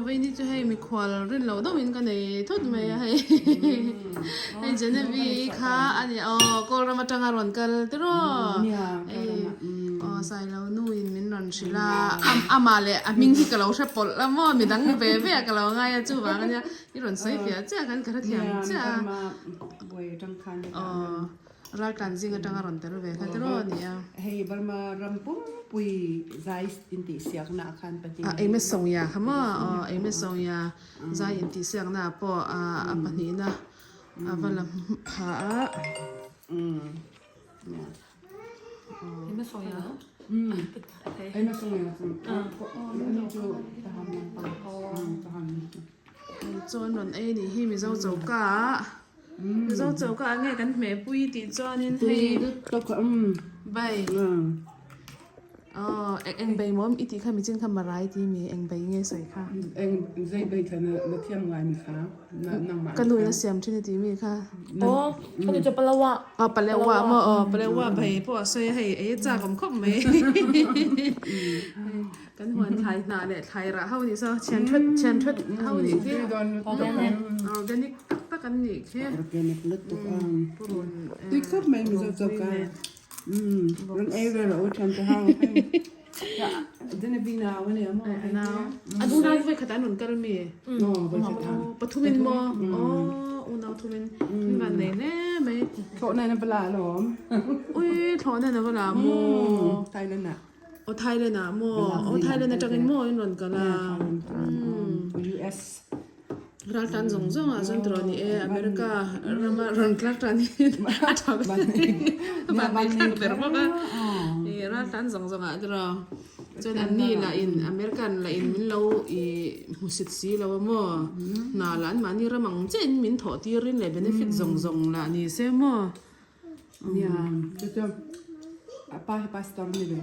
Vawiini chu hei mikhual rin loh deuhin ka nei thut mai a hei hei Genevieve kha a ni aw kawl ram atanga rawn kal tiraw hei aw Sailo nuin min rawn hrilh a amah leh a hming hi ka lo hre pawlh a maw midang ve ve a ka lo ngai a chuvang ania i rawn sawi fiah chiah khan ka hrethiam chiah a aw. Raltlan zing atanga rawn tel ve kha tiraw a ni a. Hei Burma ram pumpui zai intihsiakna ah khan pahnih. A Ame Songya kha maw? Aw Ame Songya zai intihsiakna ah pawh a pahnihna a va la pha a. Ame Songya? Ame Songya chu ani chu Tahan lampang Tahan. Chaw an rawn ei a nih hi Mizo choka ah. Mizo choka ah nge kan hmeh pui tih chuanin hei bai aw eng bai maw i tih kha michin kha marai tih mi eng bai nge sawi kha eng zei bai kha na thiam ngai mi kha ka nu in a siam thin i tih mi kha aw ka nu chu palawa aw palawa maw aw palawa bai pawh a sawi a hei ei a chak awm khawp mai Kan huan thlai hnah leh thlai rah ho nih saw thian that thian that ho nih khi organic tak tak an nih khi organic lutuk a tui khawp mai mizo choka rawn ei ve rawh u thian te ho Genevieve nau a nia maw an unau voi khat an rawn kal mi pathumin maw aw unau thumin an van nei hle mai thlawhna in a va la alawm ui thlawhna in a va la maw Thailand ah Aw Thailand ah maw? Aw Thailand atangin maw in rawn kal a? US. Raltlan zawng zawng ah chuan tiraw ni e America rama rawn tlar tan hi a tha ber van nei thlak ber bawk a i raltlan zawng zawng ah tiraw chuan an ni lah in American lah in min lo i hmusit si lo a maw hna lah an mahni ram ang chiah in min thawh tir in leh benefit zawng zawng lah ni se maw. Nia chu chu a pa hi pastor ni lo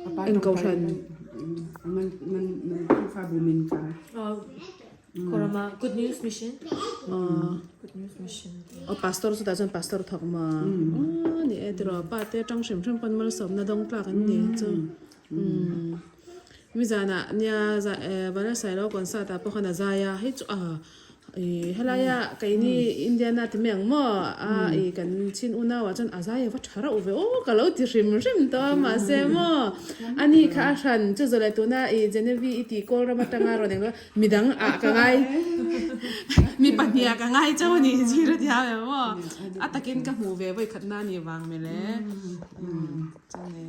a pa Eng kohhran man man man fa bu min ka Korama Good News Mission Good News Mission o pastor chu tah chuan pastor thawk ma ni e tiraw pa te atang hrim hrim pawn malsawmna dawng tlak an ni chu mizanah nia Vanlalsailo concert ah pawh khan a zai a hei chu a Ih helaia keini Indiana ti mai ang maw a ih kan chin unau ah chuan a zai a va tha reuh ve aw ka lo ti hrim hrim tawh a mahse maw ani kha a hran chu zawh leh tuna ih Genevieve i tih kawl ram atanga rawn eng midang ah ka ngai mi pahnih ah ka ngai chauh a nih zir a tia ve maw a takin ka hmuh ve vawi khat na a nih vang mele chane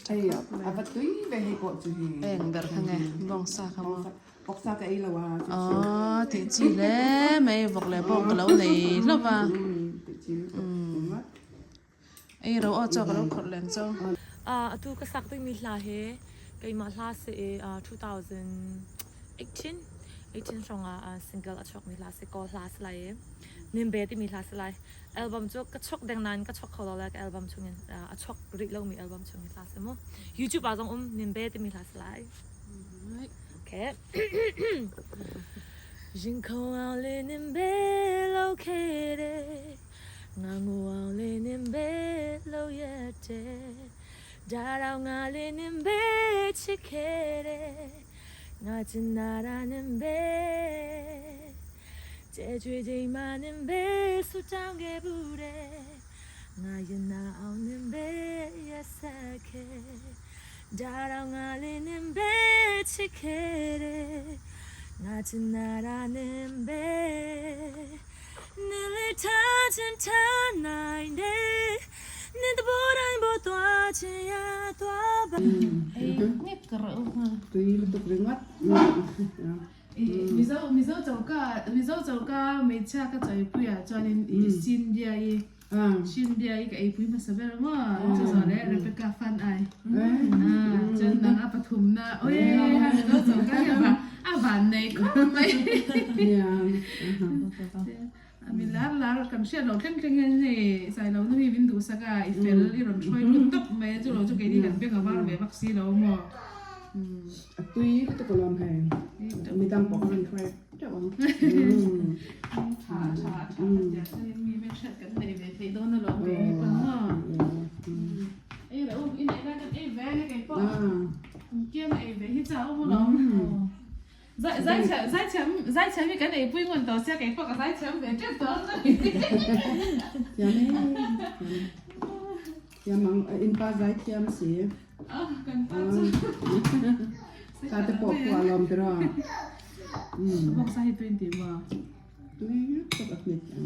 hei a va tui ve hei pawh chu hi eng ber kha nge bawngsa kha maw. Vawksa ka ei lo a. Aww tih chi hle mai vawk leh bawng ka lo nei hlauh a. Tih chi lutuk ringawt. Ei ro aw chaw ka lo khawrh leng chaw. Atu ka sak dingmi hla hi keimah hla si i 2018 18 hrawng ah single a chuakmi hla si Kawl hla si lai i Nimbe timi hla si lai. Album cu ka chuak deng nain ka chuak kho lo lai ka album chungin a chuak rih lomi album chungin hla si mu. YouTube ah zong um Nimbe timi hla si lai. Okay. 人口奥里年贝老开的，我我奥里年贝老也的，大到我里年贝吃开的，我真那那年贝，这最近嘛年贝苏张给不得，我也那奥年贝也塞开。 ဒါတော့ငါလေးနင်ပဲချစ်ခဲ့တယ်ငါချင်နာတာနင်ပဲနင်လေးထားချင်ထားနိုင်တယ်နင်တဘောတိုင်းပေါ်သွားချင်ရသွားပါ Ei ngek ka reuh a. Tui lutuk ringawt. Mizo Mizo choka Mizo choka hmeichhia ka chawipui ah chuanin i Sinbia i Shinbia i ka eipui hmasa ber maw chu zawh leh Rebecca fan ai chuan nang a pathumna awi ha Mizo choka hi a van nei khawp mai mi lar lar kan hriat loh thleng thleng hian hei Sailo nu hi min duhsak a i fel i rawn hruai lut tawp mai a chu lo chu keini kan beng a var ve vak si lo maw. A tui lutuk alawm hei midang pawh ka rawn hruai teuh ang. Tha tha tha tia chuanin mi hmelhriat kan nei ve theih dawn alawm keini pawn maw. Ei reuh u i neih lai kan ei ve ania keipawh. Kianga ei ve hi chau awm alawm. Zai zai thiam zai thiam zai thiam hi kan eipui ngawn tawh sia kei pawh ka zai thiam ve tep tawh ang Thiam e thiam ang in pa zai thiam si. Ah kan pa chu. Ka te pawh pawh a lawm tiraw. Vawksa hi tui inti maw? Tui tak a hmet ang.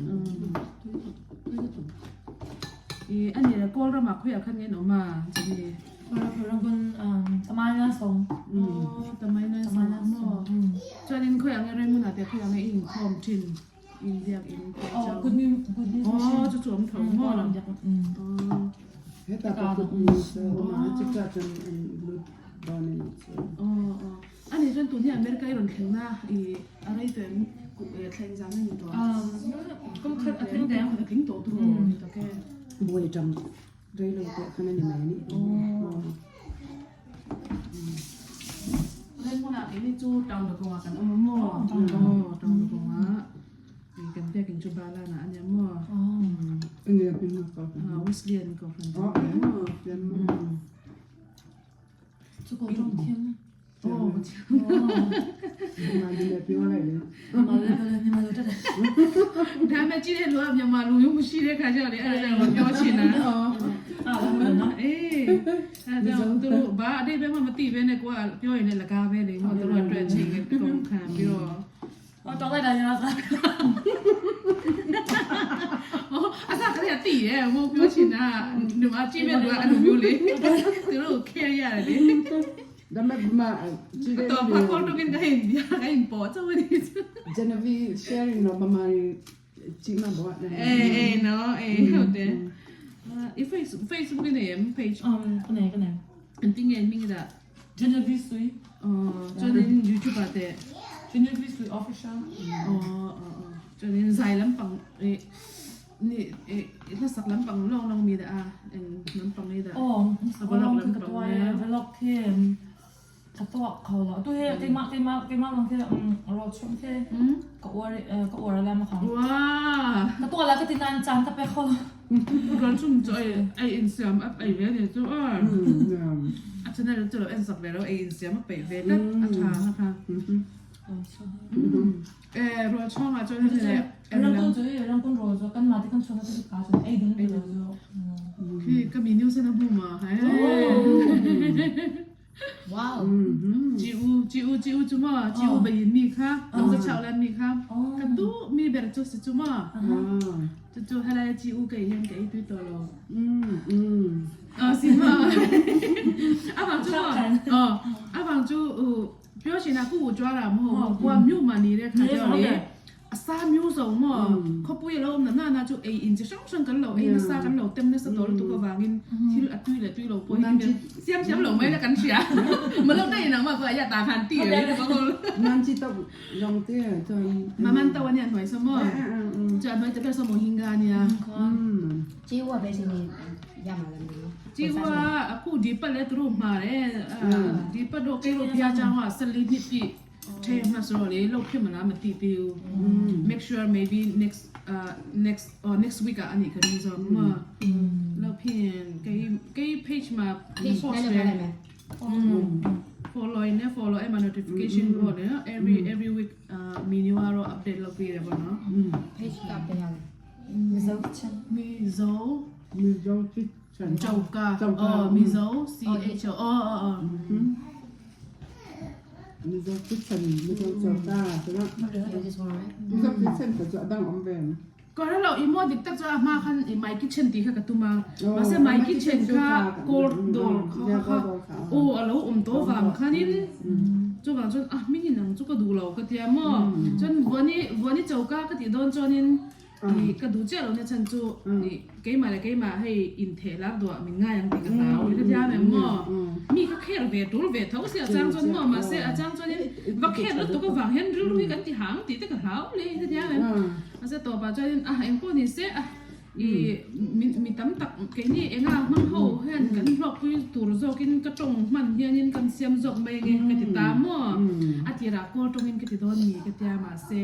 I ani le kawl ramah khawiah khan nge an awm a chumi? Tamai na sawng. Aw tamai na sawng maw? Chuanin khawiah nge Raymond-a te khawiah nge i inkhawm thin? In biak in khawi chau. Good news good news Aw chu chu awm tho maw? Hetah pawh good news a awm a chutah chuan an lut dawn a nih chu. Aw aw. Ani chuan tun hi America i rawn thleng na i a rei tawh em thleng zan a ni tawh a. Kum khat a tling deng. A tling tawh tur aw ni tak e. Buai tang rei lo teh khan a ni mai a ni. Rei hmunah keini chu town kawnga kan awm a maw? Aw town kawnga kan biakin chu Balana a nia maw? Enge a hming a ka? Wesleyan Kohhran. Aw Chu ko tawng thiam. Aw 他们今天罗မြန်မာလူမျိုးမရှိတဲ့ခါကျတော့လေအဲ့ဒါကြောင့်မပြောချင်တာအေးအဲ့ဒါကြောင့်သူတို့ဘာအတိတ်ပဲမှမသိပဲနဲ့ကိုကပြောရင်လည်းလကားပဲလေဟိုသူတို့အတွက်ချိန်ကကုန်ခံပြီးတော့ အော်တော်လိုက်တာညာသာ ဟိုအစကတည်းကသိရဲ့ဟိုပြောချင်တာဒီမှာကြည့်မဲ့လူကအဲ့လိုမျိုးလေသူတို့ခဲရတယ်လေ ဒါမဲ့မကြည့် တော့ဖခေါ်တော့ကင်ပြကင်ပေါ်ချဝနေ Genevieve sharing တော့ဗမာကြည့်မှာပေါ့ အေးအေးနော်အေးဟုတ်တယ်အာ Facebook Facebook နဲ့ page အမ်ကနေကနေ အန်တင်းငယ်မင်းက Genevieve Sui အော်ကျွန်တော် YouTube ပါတယ် Genevieve Sui official အော်အော်အော်ကျွန်တော်ဇိုင်လမ်ပန်အေးနေအေးလက်စကလမ်ပန်လောင်းလောင်းမီဒါအင်းလမ်ပန်နေဒါ အော် vlog ကตัว vlog ที่ကตัวเขาละตัวเฮကမကမကမลงที่อืมรอชมที่ก็อวก็อวอะไรมาของ ဝါ ကตัวละก็ตินันจันก็ไปเขา ရန်ချုံကြိုအိုင်အင်ဆမ်အပ်အိုင်ဝဲနေတော့အာအချန်နယ်တို့အင်စပ်ပဲတော့အိုင်ဆမ်အပ်ပဲပဲအထာဟာအဲရောချောင်းကကျွန်တော်လည်း ရန်ကုန်ကျရန်ကုန်ရောဇကန်မာတိကန်ချောနာတိကာချောအဲ့ဒင်းရောဇ ခေကမီနျူစနမှုမှာဟဲ့ Wow. จีอูจีอูจีอูจุมาจีอูไปยินมีค่ะต้องจะเช่าแล้วมีค่ะกันตู้มีแบบจุสิจุมาจุจุให้ได้จีอูไก่ยังไก่ตุ้ยตัวล อืมอืม อ๋อสิมาအဖေင်ကျအော်အဖေင်ကျဟိုပြောချင်တာကိုကိုကြွားတာမဟုတ်ဘူးကိုကမြို့မှာနေတဲ့ခါကျတော့လေအစားမျိုးစုံမောခပွေလုံးနာနာကျအိအင်ချဆောင်ဆောင်ကန်လို့အိနစားကန်လို့ต็มနေစတော်လို့တူကဝါငင်းသီအတူလေတူလို့ပွေးဆီယမ်ဆီယမ်လို့မဲလကန်ချာမလို့တဲ့နော်မကွာရတာခန်တီလေကော နန်ချီတော့ရောင်တဲ့ကျန် မမန်တော်နေຫນွေစမောကျန်ຫນွေတကယ်စမောဟင်္ဂါနီယာ อืม ជីဝပဲရှင်နေရမှာလားမသိဘူး ជីဝအခုဒီပတ်လဲသူတို့မှာတယ်ဒီပတ်တော့ကိလို့ဖျားချောင်းက14နှစ်ပြည့်ထဲမှာဆိုတော့လေလောက်ဖြစ်မလားမသိသေးဘူး make sure maybe next next or next week อ่ะอันนี้ก็ดีซอมาလောက်ဖြစ်ရင်ကိကိ page မှာ page post နဲ့လည်းလိုက်မယ် follow နဲ့ follow အဲ့မှာ notification ပေါ့နော် every every week menu ကတော့ update လုပ်ပေးတယ်ပေါ့နော် page ကပြန်ရမယ် မဇောချန် မီဇို မီဇောချစ်ချန် ကျောက်ကအော်မီဇို C H O အော်အော် မီဇောချစ်ချန်မီဇောကျော်တာဆိုတော့ You just want right မီဇောချစ်ချန်ကကြောက်တော့အောင်ပဲ ก็ถ้าเราอีโมดิตักจะมาคันอีไมค์คิเช่นตีค่ะกับตุมามาเสไมค์คิเช่นค่ะโกลดอลค่ะค่ะโอ้อะโลอมโตวามคันินจู่วางจนอ่ะมินินังจู่ก็ดูเราก็เตียมอจนวันนี้วันนี้เจ้าก้าก็ตีโดนจนนินอีก็ดูเจ้าเราเนี่ยฉันจู่นี่เกี่มาเลยเกี่มาให้อินเทลับตัวมีง่ายอย่างตีกับเราที่เตียมมอมีก็แค่เวทรู้เวทเท่าเสียจางจนมอมาเสียจางจนนินว่าแค่รถตัวก็วางเห็นรู้รู้กันที่หางตีแต่กับเราเลยที่เตียม อาเซตัวปาจอยอ่ะเอ็งพูดนี่เซอ่ะ I mi tam tak keini enga hmang ho hian kan hlawkpui tur zawkin ka tawng hman hianin kan siam zawk mai ange ka ti ta maw? A tirah kawl tawngin ka ti dawn ni ka tia mahse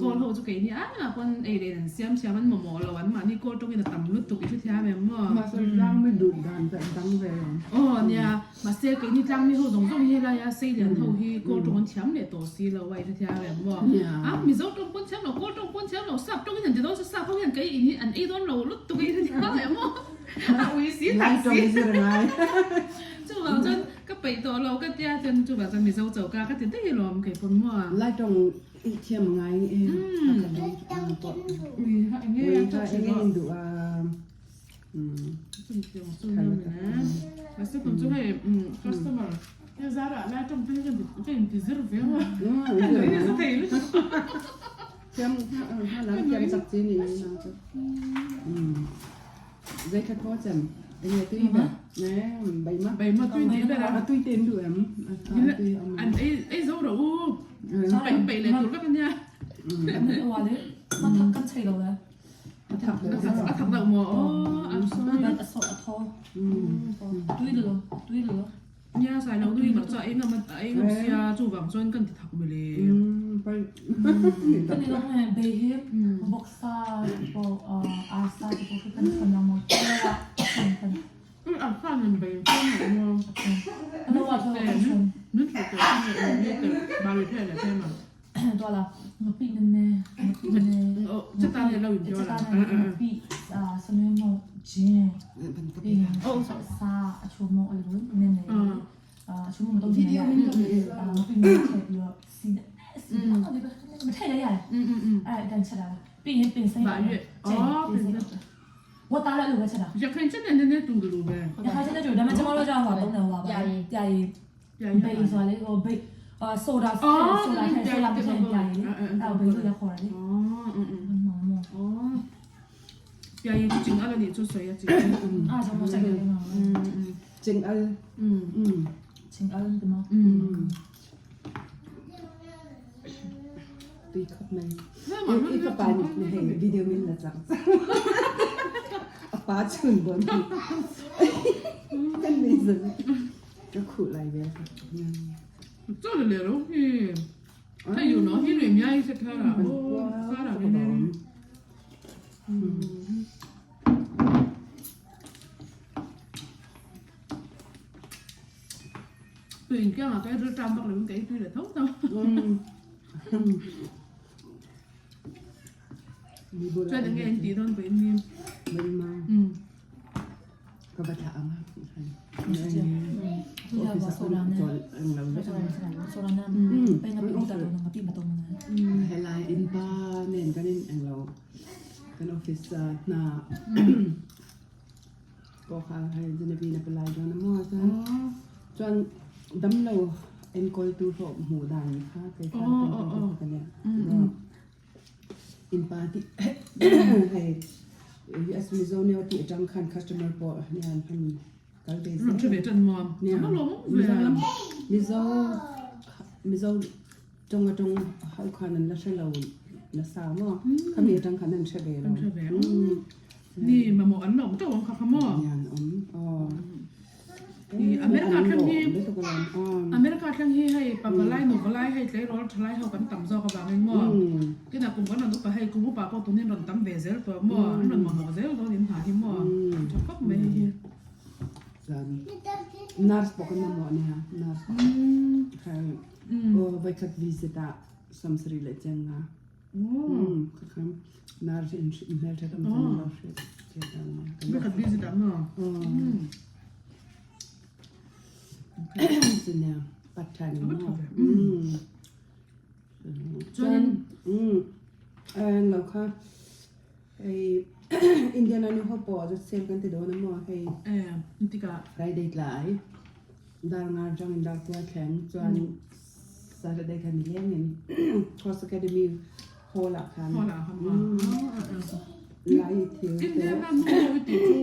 kawl ho chu keini ah pawn ei leh in an siam thiam an mamawh lo an mahni kawl tawngin a tam lutuk i hrethiam em maw? Mahse tlangmi duh dan dang ve ang. Aw nia Mahse, keini tlangmi ho zawng zawng hi helaia Seilian ho hi Kawl tawng an thiam leh tawh si lo a, i hrethiam em maw? A, Mizo tawng pawn thiam lo, Kawl tawng pawn thiam lo, Sap tawngin an ti dawn se Sap ho hian kei in hi an ei dawn lo lutuk a, i hrethiam em maw? A ui si tak si. Chuvang chuan ka peih tawh lo ka tia chuan chuvang chuan Mizo choka ka ti daih alawm kei pawn maw? Lai tawng i thiam ngai em? Ui ha enge in duh a? A thak deuh maw? Aw, I'm sorry. A sawh a thaw. Tui lo, tui lo. Nia, sai lo nui loh chu a ei ngam a ei ngam sia, chuvang chuan kan ti thak mawle. Kan i lawng nge bei hi vawksa te pawh arsa te pawh khi kan chhawn ang maw tel ah chhawn kan. Arsa nen bei an chhawn lo maw? Ano ah chuan kan chhawn. Min hrilh teh kha nge awm nge teh bari thei leh thei ma. Tuala ngapi nan ne ngapi ne chata ne lo in tuala ngapi sanu mo jin ping sa a chu mo le ne ne a chu mo to ne ya ngapi ne che yo si ne si ne ma thai le ya ai dan cha la ping hin ping sai ba yue oh ping 我打了六个钱了。 ရခိုင်ချက်နဲ့နည်းနည်းတူတူပဲ ရခိုင်ချက်နဲ့တူဒါပေမဲ့ကျမတို့ကြောင့်ဟိုတုံးတယ်ဟိုပါပြာရည်ဘေးဆိုလေဟိုဘေးအာဆိုဒါဆိုဒါထဲဆိုဒါမထဲပြာရည်အဲ့ဘေးလို့လည်းခေါ်တယ်လေ အော်အင်းအင်း မောင်မောင် အော်ပြာရည်ကျင်အလနေကျွဆွေရကျင် အားကြောင့်မဆိုင်တယ်မောင် อืม จิงอัล อืม อืม ချင်းအလန်တမ อืม ตุยขับไหม แม่หมา อีกปานี่ให้วิดีโอมินละจังอาป้าชุนบนกันนี่สิก็ขู่อะไรเว้ย ကြောက်လေလို့ဟေးအဲ့ယူနော်ဟင်းတွေအများကြီးဆက်ထားတာဟိုစားတာနည်းနည်း သူင်ကငါကဲရတမ်ဘကလည်းကဲတွေ့တယ်တော့တော့ มีบุ ကျတဲ့ငယ်ဒီတော့ဘယ်နည်း ไม่มา อืม ก็ไปถาม သူကဘာဆိုဒါနဲ့ เรา ဆိုဒါနဲ့ပဲငါပြတာတော့ငါပြမတော့ဘူး ไฮไลท์อินป้าเน่นก็เน่นเรากันออฟฟิศหน้าก็ค่ะให้จะนบีนะเป็นลายดอนมอซะจนดำเราเอ็นกอลตูโหหูดังค่ะเคยค่ะกันเนี่ยอินป้าที่ให้ US Mizo ne ti atang khan customer po ne an phan kal be လွန်ချေတန်မောမလုံးဝ Mizo Mizo tong atong hau khan an la shalo la sa mo khami atang khan an she be lo ချေပဲนี่မမောအနော်တော့ခခမော yan om o ဒီအမေရိကထန်ဟီ le to ko lam o အမေရိကထန်ဟီဟဲပပလိုက်နိုပလိုက်ဟဲလေရောထလိုက်ဟောကန်တမ်ဇောကဘာငင်မောကိနာကုံကနနပဟဲကုပပတုန်ရွန်တမ်ဘေဇယ်တော့မောရွန်မမောဇယ်တော့င်ဟာဟီမောချပ်မေဟီ zan nurse po kan mo ne ha nurse kha o vai khat visita samsri le chang nga โอ้ อืมครับนารอินอินเนอร์จะทำทำเราเสียเสียตังค์ ไม่ขัดบีสิดำเนาะ อ๋อสิเนี่ยปัจจัยเนาะอืม จน อืมเออเราค่ะไออินเดียนานี่เขาปอจะเซลกันติดโดนมั้งให้ เออติกา Friday หลายดารางานจังอินดาร์ตัวแข็งจน Saturday คันเลี้ยงเงิน Cross Academy โฮลักคัน พอละคำว่า ไล่ทิว อินเดียนั่นนู่นติจู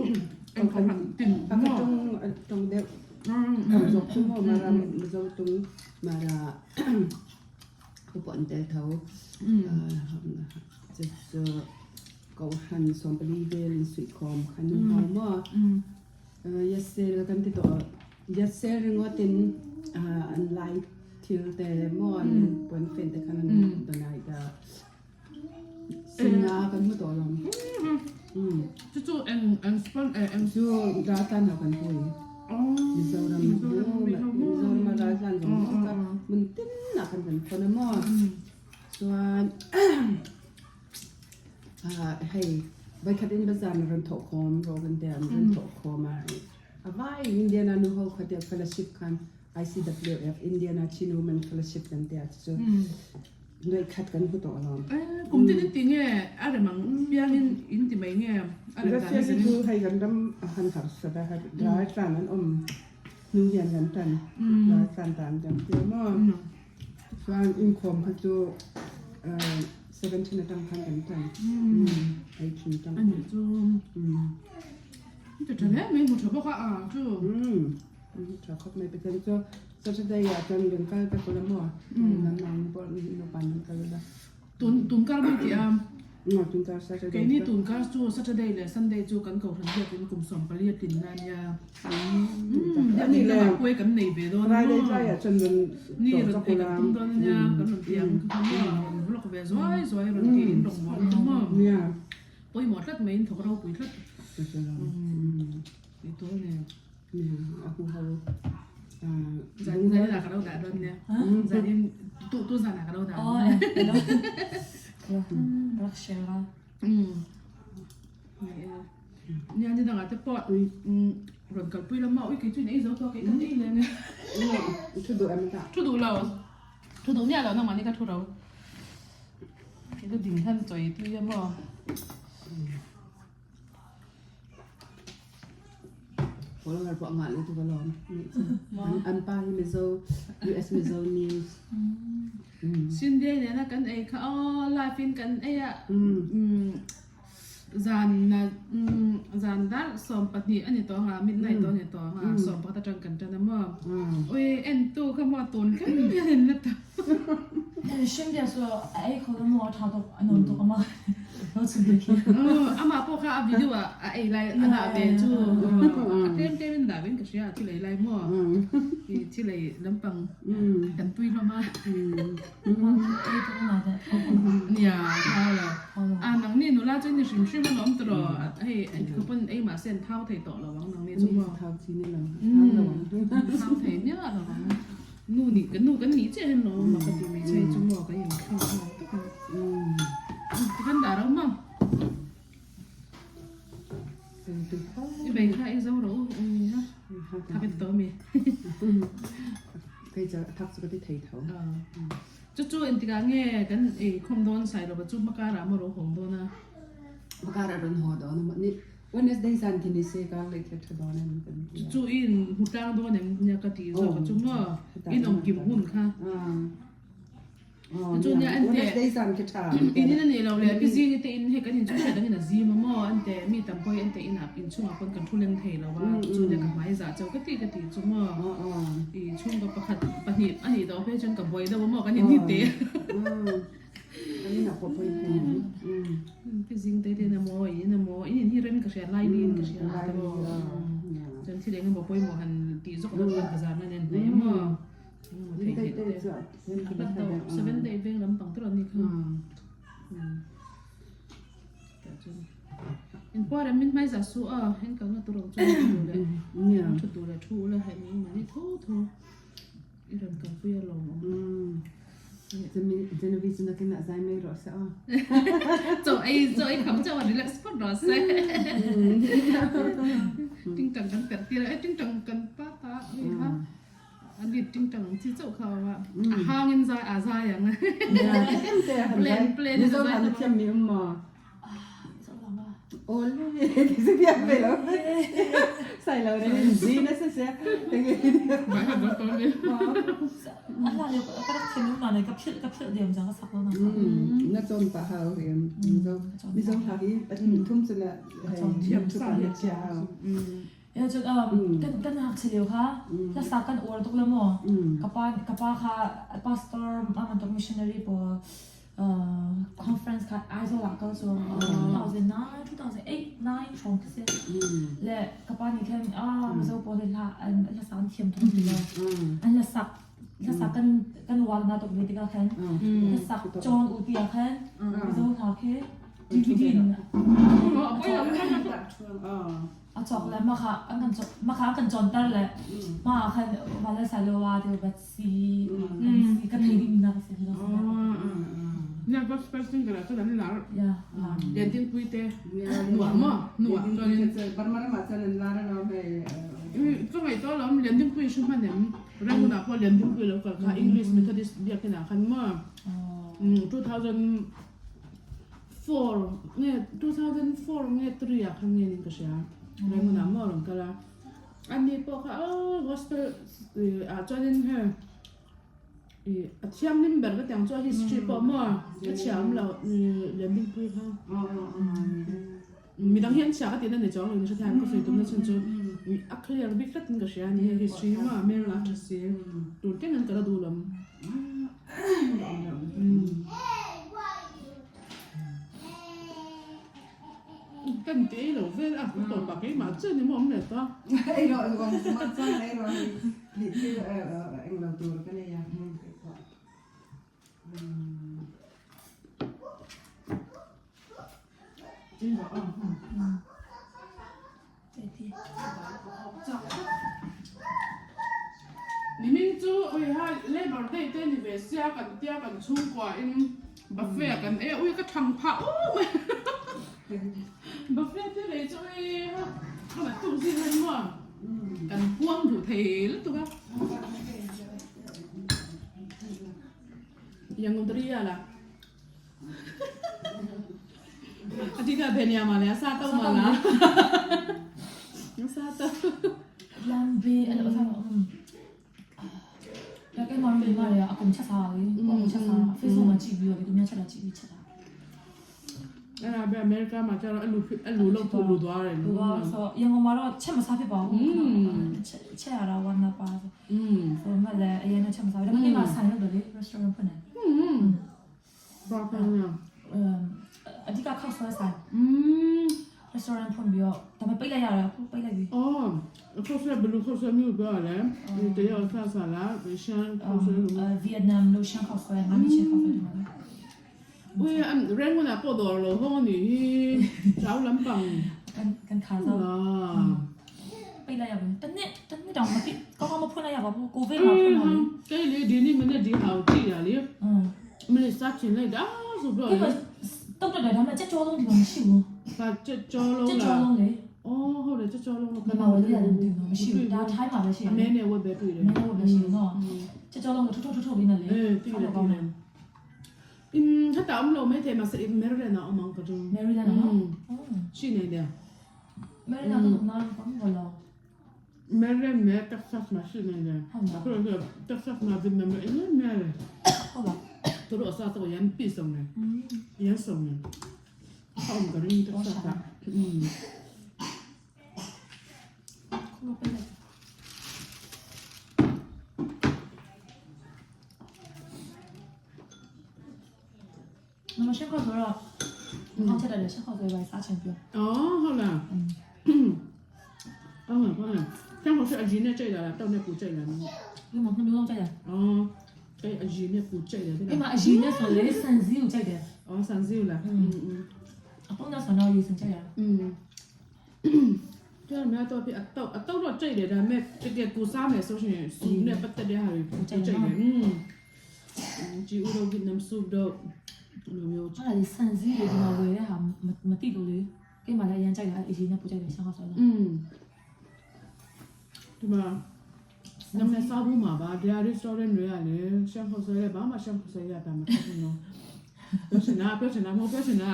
เอ็นคอนติน ปาก เนาะ จงจงเด็ก อืม คำจบชั่วโมงมารามาจงมาราเขาปอนเตลเท้า อืม จะจะ Kohhran 14 vel insuihkhawm kha an hmu maw? Yasel kan ti tawh Yasel ringawtin an lai thil te maw an puan fen te khan an donate a Singa kan hmu tawh lo. Chu chu eng eng spon eng chu raltlan ho kan pui. Mizoram Mizoram a raltlan zawng zawng kha hmun tin ah khan kan thawn a maw? Chuan Hei voikhat in bazar na rawn thawh khawm rawh kan tia an rawn thawh khawm a a vai Indiana nu ho kha tia fellowship khan ICWF Indiana Chin Women Fellowship kan tia chu chu nuaih khat kan hmu tawh alawm. Kum tin in ti nge a rem ang piang in in ti mai nge a rem dan hi chu hei kan ram a han harsa ta ral tlan an awm hnu hian kan tan ral tlan dan kan tia maw. Chuan inkhawm kha chu 17 atang khan kan tan. 18 atang. Ani chu. Ti tha hle mai hmu tha bawk a a chu. Tha khawp mai Pathian chu Saturday ah chuan kan kal ta kawlh a maw. Lam ang pawh naupang an kal a. Tun tun kar mai tih a. Tun kar Saturday. Keini tun kar chu Saturday leh Sunday chu kan kohhran biakin kum 14 a tlin na ania. Ani le kuai kan nei ve dawn Friday tlaiah chuan rawn ni rawn phei kan tum dawn ania kan rawn ti ang kha maw rawn vlog ve zuai zuai rawn ti in rawn buai chu maw pawimawh tlat mai in thawk ropui tlat tih tur a ni. A hu ho Zanin ah ka lo dah dawn nia zanin tu tu zanah ka lo dah dawn nia. Nia ni dangah te pawh rawn kalpui lama ui kei chu in ei zo tawh kei kan ei leh nia. Thu duh em ta? Thu duh lo. Thu duh miah lo nangmah ni ka thu ro. Kei chu ding hian chawi tui a maw. Follower pawh ngah leh tuk alawm. An pa hi Mizo US Mizo News. Sindhi nena kan ei kha aw live in kan ei a. Zan zan dar 12 a ni tawh ang a, midnight tawh a ni tawh ang a, 11 atang kan tan a maw? Ui en tu kha maw tun thleng hian in la tam. Hrim bia chu a ei kho lo maw a tha tuk a nuam tuk a maw lo chim ve khi. Amah pawh kha a video ah a ei lai a dah ve chu a tlem tlem in dah ve in ka hria a thil ei lai maw i thil ei lampang kan tui hlawm a. Nia thau lo. A nangni nula chu ni hrim hrim alawm tawh hei engtikah pawn ei mah se an thau thei tawh lo ang nangni chu maw. Thau chi ni lo thau lo ang. Thau thei miah lo ang. Nu nih kan nu kan nih chiah hian lo mak ka ti mai che chu maw kan in thau nghal tak a. Tikhan dah ro maw. I bei kha i zo ro u ha. Thak i ti tawh ami. Kei chu thak chu ka ti thei tho. Chu chu engtikah nge kan ei khawm dawn Sailova chu hmakar ah maw ro hawng dawn a? Hmakar ah rawn haw dawn a maw ni Wednesday zan khi ni se kar leh thla tha dawn em kan ti a. Chu chu i in hmu tlang dawn em nia ka ti zawk a chu maw in awm kim hun kha. Chu nia en teh in in a nih loh leh pi zing te in hei kan in chu hriat angin a zim a maw en teh mi tam pawh hi en teh inah inchhungah pawn kan thu leng thei lo a chu nia ka hmai zah chauh ka ti ka ti chu maw i chhungkaw pakhat pahnih a nih tawh phei chuan ka buai deuh a maw kan in ni teh pi zing te ten emaw in emaw in in hi rem ka hria lai niin ka hria a tiraw chuan thil eng emaw pawimawh han tih zawk dawn chuan bazar nan en hnai a maw. Seven day veng lampang te rawn ni kha. In puar em min hmai za su a hen kal na tur ang chuan thu leh thu tur leh thu ula hei ning mani tho tho i rawn kal pui a lawm awm. Genevieve chu nakin ah zai mai rawh se aw. Chaw ei chaw ei kham chauh a relax phawt rawh se. Tingtang kan perh tir a e tingtang kan pa ta ui kha. A lit tingtang ang chi chauh kha a awm a, a hangin zai a zai ang. Plan plan in a zai ta thiam mi um maw? Ole ti si biak ve lo. Sai lo nen in zi na se se. Bai ha bo to ni. A hla le ka rak thiam um na ne ka philh ka philh diam jang ka sak lo na. Na chon pa hau riam. Mizo Mizo hla hi pathum thum chu na thiam sa le chia hau. Cun kan kan ngakchia lio kha hlasa kan uar tuk le maw ka pa ka pa kha pastor a bantuk missionary pawl conference kha Aizawl ah kal chu 2009 2008 9 hrawng khi si le ka pa nih khan ah Mizo pawl hi hla an hla sak an thiam tuk ti lo an hla sak hla sak kan kan uar na tuk ve tikah khan hla sak cawn u ti ah khan Mizo hla khi DVD in a cawk le mah kha an kan mah kha an kan cawnter le mah ah khan Vala Salowa te bat si kan thei ding na ka si Nya gospel singer ah cun an lar. Lian Tin Pui te nuah maw nuah chuan Burma ram ah cun an lar lo hei. Ka ngaih to lom Lian Ding Pui hrim hman em Rangoon ah pawh Lian Ding Pui lo kal kha English Methodist biakinn ah khan maw 2004 nge 2004 nge 3 ah khan nge nin ka hria Rangoon ah maw rawn kal a ani pawh kha oh gospel ah chuanin hei a thianghlim ber ka tiang chu a history pawh maw a chhia awm lo Lian Ding Pui kha Midang hi an chhia ka tihna ni chuang lo in hre thiam ka sawi tumna chhan chu a clear bik tlat in ka hria a ni hei history hi maw hmel a tha si tur teng in ka la duh lam. Ka inti ei lo vel a ka tawp ah keimah chiah ni maw awm leh ta. Ei rawh ma chuan ei rawh hei thil englo tur ka nei a. Nimin chu ui ha Labour Day te ni ve sia kan tia kan chhungkua in buffet ah kan ei a ui ka thang phah u mai buffet te lei chu ui ha ka la tuk zing a ni maw kan huam duh thei lutuk a. Yangodriya la. Atika benya mala sa tau mala. Sa tau. Lambi an o la ke ma mi ma ya akum cha sa li ko cha sa Facebook ma chi bi li kum cha la chi bi cha la. အဲ့ဒါပဲအမေရိကမှာကျတော့အလူအလူလောက်ပူလူသွားတယ် နော်ဆိုရန်ကုန်မှာတော့ချက်မစားဖြစ်ပါဘူးချက်ချက်ရတာဝမ်းနာပါဆို อืม ဆိုမှလည်းအရင်တော့ချက်မစားဘူးဒါပေမဲ့ဒီမှာဆိုင်လို့လေ restaurant ဖွင့်တယ် อืมဘာဖမ်းလဲ အဓိကခောက်ဆွဲဆိုင် อืม restaurant ဖွင့်ပြီးတော့ဒါပေမဲ့ပိတ်လိုက်ရတယ်အခုပိတ်လိုက်ပြီ အော်ခေါက်ဆွဲဘလူးခေါက်ဆွဲမျိုးပြောရလဲဒီတရားဆဆလာရှမ်းခေါက်ဆွဲလို့ အဲဗီယက်နမ်လို့ရှမ်းခောက်ဆွဲငါမချင်းခောက်ဆွဲဒီမှာလေ ဝေးအမ်ရန်ကုန်ကပေါ်တော်လို့ဟောနေကျောင်းလမ်းပန် ကန်ကန်ခါစား လာ ပိတ်လိုက်ရပြီတနစ်တနစ်တောင်မပိကောင်းကောင်းမဖွင့်လိုက်ရပါဘူးကိုဗစ်မှာဖွင့်ပါလေ ကဲလေဒီနေ့မနေ့ဒီဟာကိုကြည့်ရလေ อืม မနေ့စားချင်လိုက်တာဆိုတော့ ဒီမှာတုတ်တက်တယ်ဒါပေမဲ့ကြက်ကြောလုံးဒီမှာမရှိဘူး ဘာကြက်ကြောလုံး ကြက်ကြော လား လုံးလေ အော်ဟုတ်တယ်ကြက်ကြောလုံး ဒီမှာဝယ်လို့ရတယ်မသိဘူးမရှိဘူးဒါထိုင်းမှာပဲရှိတယ် အမဲနဲ့ဝက်ပဲတွေ့တယ် မင်းတို့ပဲရှိနော်ကြက်ကြောလုံးကိုထုတ်ထုတ်ထုတ်ထုတ်ပြီးနေလေ အေးတိတယ်တိတယ်အင်းဟတာအမလို့မဲတယ်မစမဲရနော်အမောင်ကတူ မယ်ရီလန်နော် ရှိနေတယ် မယ်ရီလန်တော့နားဘာမှမလုပ် မဲရမဲတက်ဆတ်မရှိနေတယ်အခုတော့တက်ဆတ်မှာဘယ်နမအင်းမဲ ဟုတ်လား တို့တော့အစားတော့ရမ်းပြည့်စုံတယ် อืม ရမ်းစုံတယ်ဟုတ်ကဲ့ရင်းတက်ဆတ်อืม ခုနပဲလိုက်那么先靠左了，刚切的先靠左吧，啥钱不？ အော်ဟုတ်လားကောင်းတယ်ကောင်းတယ်ကျန်လို့ရှိအရင်နဲ့ကြိုက်တာလားတောက်နဲ့ပူကြိုက်လား 你往那边弄这的， အော်အဲ့အရင်နဲ့ပူကြိုက်တယ် 你嘛一那时候嘞，三十有这的， အော်ဆန်စီလားอืม 啊，蹦到上了有成这样。 อืมကျန်များတော့ပြအတော့အတော့တော့ကြိုက်တယ်ဒါပေမဲ့တကယ်ကိုစားမယ်ဆိုရှင်စူနဲ့ပတ်သက်တဲ့ဟာတွေပူကြိုက်တယ်อืมကြည်ဦးတော့ဗီယက်နမ်ဆူတော့လိုမျိုး အဲ့ဒါလေစံစည်းတွေဒီမှာဝယ်တဲ့ဟာမမတိလို့လေကိမလည်းအရင်ကြိုက်တာအရင်နဲ့ပူကြိုက်တယ်ရှင်းဟောဆိုတော့ อืมဒီမှာနမစားဘူးမှာပါတရား restaurant တွေကလည်းရှမ်းခေါ်ဆွဲလဲဘာမှရှမ်းခေါ်ဆွဲရတာမဟုတ်ဘူးနော်ပြောချင်တာပြောချင်တာမဟုတ်ပြောချင်တာ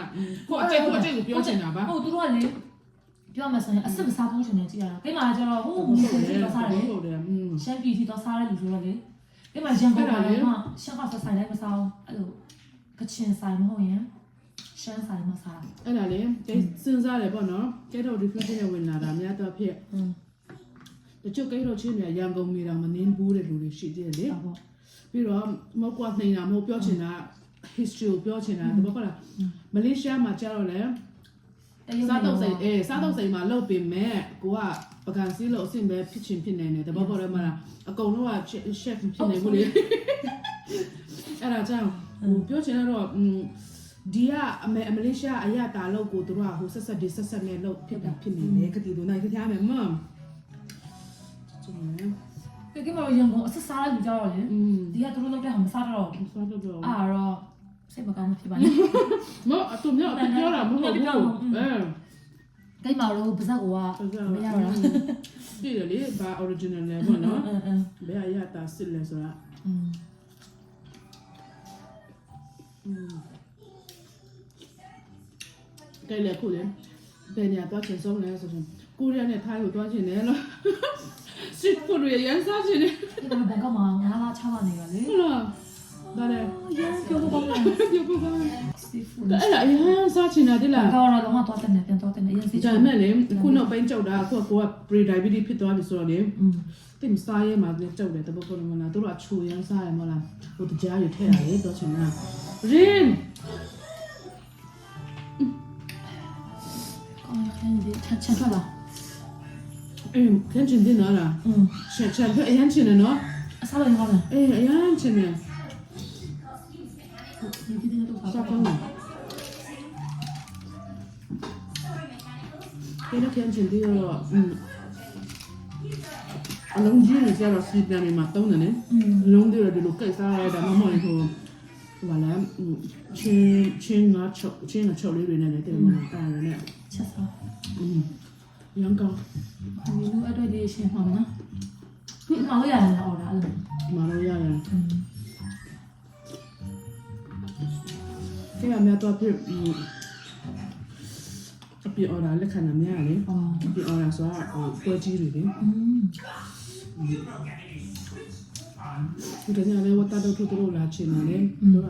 ကိုအကျိတ်ကိုအကျိတ်ကိုပြောချင်တာပါ ဟုတ်သူတို့ကလေပြောမှဆိုရင်အစ်စ်မစားဘူးရှင်နေကြည့်ရတာကိမကကျတော့ဟိုးမူစင်တော့စားတယ် ဟုတ်တယ်อืม ရှမ်းပြည်ထီတော့စားတဲ့လူဆိုတော့လေကိမရန်ကုန်မှာလည်းရှမ်းဟောဆိုဆိုင်လည်းမစားဘူးအဲ့လိုကချင်ဆိုင်မဟုတ်ရင်ရှမ်းဆိုင်မစား အဲ့ဒါလေကျစဉ်းစားတယ်ပေါ့နော်ကျဲတော့ဒီဖက်နဲ့ဝင်လာတာများတော့ဖြစ် อืม တချို့ကိတော့ချင်းတွေရန်ကုန်မြေတောင်မနှင်းဘူးတဲ့လူတွေရှိသေးတယ်လေ ဒါပေါ့ ပြီးတော့မဟုတ်ကွာနှိမ်တာမဟုတ်ပြောချင်တာ history ကိုပြောချင်တာတဘောကလားမလေးရှားမှာကျတော့လေစားတော့ဆိုင်အေးစားတော့ဆိုင်မှာလုပ်ပင်မဲ့ကိုကပကံစီးလို့အဆင်ပဲဖြစ်ချင်ဖြစ်နေတယ်တဘောပေါ်တယ်မလားအကုန်လုံးက chef ဖြစ်နေဘူးလေအဲ့ဒါကြောင့်ဟိုပြောချင်တော့ဒီကအမေမလေးရှားအရတာလို့ကိုတို့ကဟိုဆက်ဆက်ဒီဆက်ဆက်နဲ့လုပ်ဖြစ်တာဖြစ်နေတယ်ခတိတို့နိုင်ခထားမယ်မကျုံနေ ကဲကမရန်ကုန်အဆက်စားလိုက်လူကြတော့လေ อืม ဒီကသူတို့လောက်တဲ့ဟာမစားတော့ စားတော့တော့ အဲ့တော့စိတ်မကောင်းဖြစ်ပါနဲ့ မအတူမြောက်ပြောတာမဟုတ်ဘူးအဲ ကိမတို့ပါဇက်ကမရတော့ ပြည့်တယ်လေဘာ original လဲပေါ့နော် အင်းအင်း ဘယ်အရတာစစ်လဲဆိုတာ อืม ကြိုက်လေခုလေဘယ်နေရာသွားချင်ဆုံးလဲဆိုရင်ကိုရီးယားနဲ့ထိုင်းကိုသွားချင်တယ်လို့စစ်ဖို့ရရန်စားချင်တယ် ဒီကဘန်ကောက်မှာ9လ6လနေရလေ ဟုတ်လားဒါလည်း ရန်ပြောဖို့ကောင်းတယ် ပြောဖို့ကောင်းတယ် စီဖူ အဲ့ဒါအရန်စားချင်တာတိလား ကောင်းတော့တော့တော့တဲ့နေပြန်တော့တဲ့နေရန်စီ ဒါမဲ့လေခုနောက်ပိုင်းကြောက်တာအခုကကိုက pre diabetes ဖြစ်သွားပြီဆိုတော့လေ อืม တိမ်စားရဲမှာလည်းကြောက်တယ်တပုတ်ပုတ်မလားတို့ကအချိုရမ်းစားရမလားဟိုတရားရထည့်ရတယ်တော့ချင်တာရင်း ကောင်းရန်ဒီချက်ချက်ထွက်လာ အင်းခင်းချင်တင်နော်လား อืม ချက်ချက်ပြအရန်ချင်တယ်နော် အစားလည်းကောင်းတယ် အေးအရန်ချင်တယ် ဒီဒီတော့ စားကောင်းတယ်အဲ့တော့ခင်းချင်တယ်တော့อืมအလုံးကြီးနေကြတော့စီပြန်နေမှာတုံးတယ်နော် อืม လုံးတွေဒီလိုကြိုက်စားရတာမဟုတ်ဘူးဟိုဟိုပါလားချင်းချင်းငါချုပ်ချင်းငါချုပ်လေးတွေနဲ့လည်းတဲ့မှာအဲ့ဒါနဲ့ ချက်စား อืมရန်ကောင်း ဒီလိုအဲ့တော့ဒီရှင်မှာမနော်ဒီမှာလို့ရတယ်လားအော်ဒါအဲ့လို မာလို့ရတယ် อืม ကဲအမေတော့ပြအပြအော်ဒါလက်ခံတာများလေ အော် အပြအော်ဒါဆိုတာဟိုပွဲကြီးတွေလေ อืม ဒီတနေ့လည်းဝတ်တာတော့သူတို့လာချင်တယ်လေတို့က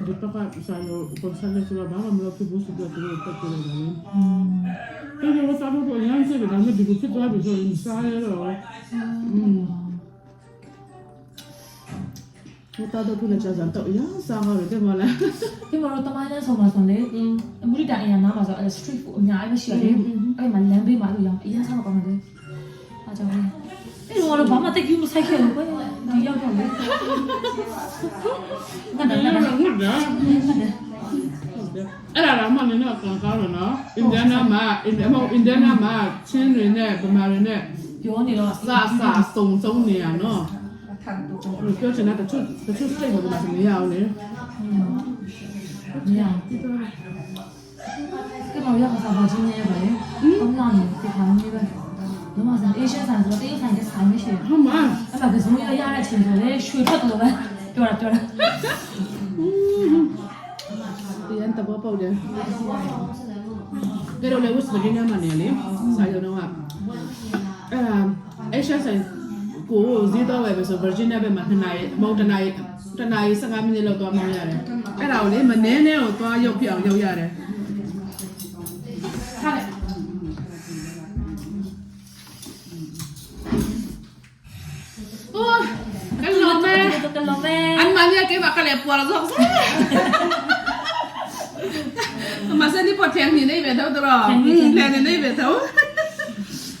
ဒီပကဆိုင်လို့ပုံစံနဲ့ဆိုတော့ဘာမှမလုပ်ဖြစ်ဘူးဆိုတော့သူတို့တက်ကြတယ်လေ อืม အဲ့တော့ဝတ်တာတော့ရမ်းစစ်တယ်ဒါပေမဲ့ဒီလိုဖြစ်သွားပြီဆိုရင်စားရတော့ อืม ဝတ်တာတော့ခုနကကြာတော့ရစားရတယ်မလား ဒီမှာတော့တမိုင်းနဲ့ဆုံမှာဆိုလေ อืม အမူလီတာအင်ရနာမှာဆိုအဲ့ street food အများကြီးပဲရှိရတယ်အဲ့မှာလမ်းဘေးမှာလို့ရောင်းအရင်စားတော့ကောင်းတယ်အားကြောင့်လေအဲ့တော့ဘာမှတိတ်ကြီးမဆိုင်ခဲ့ဘူးကွယ်ဒီရောက်တော့လေငါ အဲ့ တော့ ဒါဟုတ်တယ်အဲ့ဒါတော့မှနည်းတော့ကောင်းကောင်းတော့နော်အင်ဒီယာနာမှာအင်ဒီမဟုတ်အင်ဒီယာနာမှာချင်းတွေနဲ့ဗမာတွေနဲ့ ပြောနေတော့ စစစုံစုံနေရနော်ပြောချင်တာတချို့တချို့စိတ်မှာမနေရအောင်လေ မရကဲမောင်ရကစားပါချင်းနေပါလေ။ကောင်းလာနေဒီခါမျိုးပဲ။လုံးဝစံအေရှန်ဆိုင်ဆိုတော့တရုတ်ဆိုင်ကဆိုင်မရှိဘူး ဟုတ်မှာ ။အဲ့မှာကစုံရရတဲ့ချိန်ဆိုလေရွှေထွက်တယ်လို့ပဲပြောတာပြောတာ ဒီန်တဘောပေါက်တယ်ကြတော့လေဝစ်ဗာဂျီးနီးယားမှာနေလေစာရုံတော့ကအဲ့ဒါအေရှန်ဆိုင်ကိုဈေးတော့ပဲဆိုဗာဂျီးနီးယားဘက်မှာနှစ်နာရီမဟုတ်တနာရီတနာရီ15မိနစ်လောက်သွားမောင်းရတယ်အဲ့ဒါကိုလေမနှင်းနဲ့ကိုသွားရုပ်ပြအောင်ရုပ်ရတယ်ထားလိုက် โอ้ยกันหลอแม่ ။ကလောမဲ อันมาเนี่ยเก็บมากะเลยปัวแล้วซอกมาเส้นนี่ปวดแทงนี่นี่เบเท่าตลอดแทงนี่นี่เบเท่า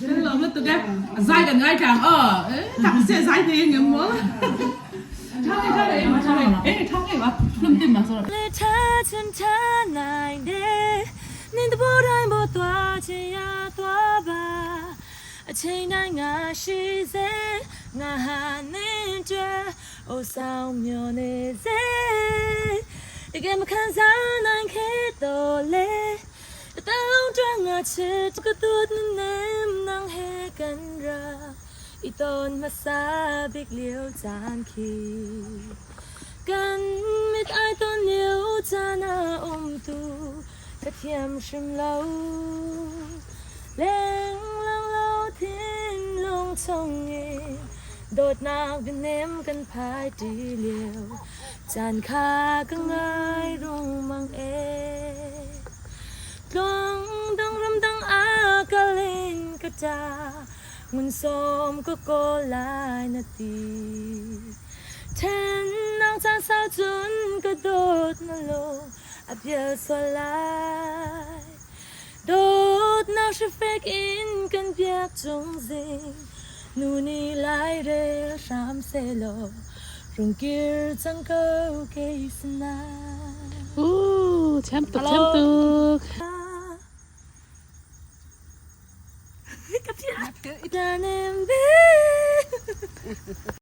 กันหลอมแล้วตัวแกใจกันง่ายทางอ้อเอ๊ะทางเสียใจเองเงี้ยมั้งท่าไงท่าไงมาท่าไงเอ๊ะท่าไงวะลืมติดมาสำหรับ လေထားချင်ထားနိုင်တယ်။နင်တဘောတိုင်းပေါ်သွားချင်ရသွားပါ။အချိန်တိုင်းငါရှိစေငါဟာနင်ကြွအိုဆောင်မျောနေစေတကယ်မခံစားနိုင်ခဲ့တော့လေတလုံးကြငါချစ်ကတူနေနန်းဟဲကန်ရာอีตอนมาซาบิกเลียวจานคี กันมิดไอตอนเลียวจานาอมตูกระเทียมชิมเลาเล่งลังเลาทิ้นลงทงเอโดดนางกันเนมกันพายดีเลียวจานคาก็ง่ายรุงมังเอ ลงดังรำดังอากาลินกระจางุนสมก็โกลายนาทีเทนนางจาน Sau cun ka dawt na lung a pial sual lai. Dawtnak hrifek in kan biak cung zing nu nih lairel hram sehlaw rung kir cang ko kei sinah. Ooh, thiam tuk, thiam tuk. Ka piah.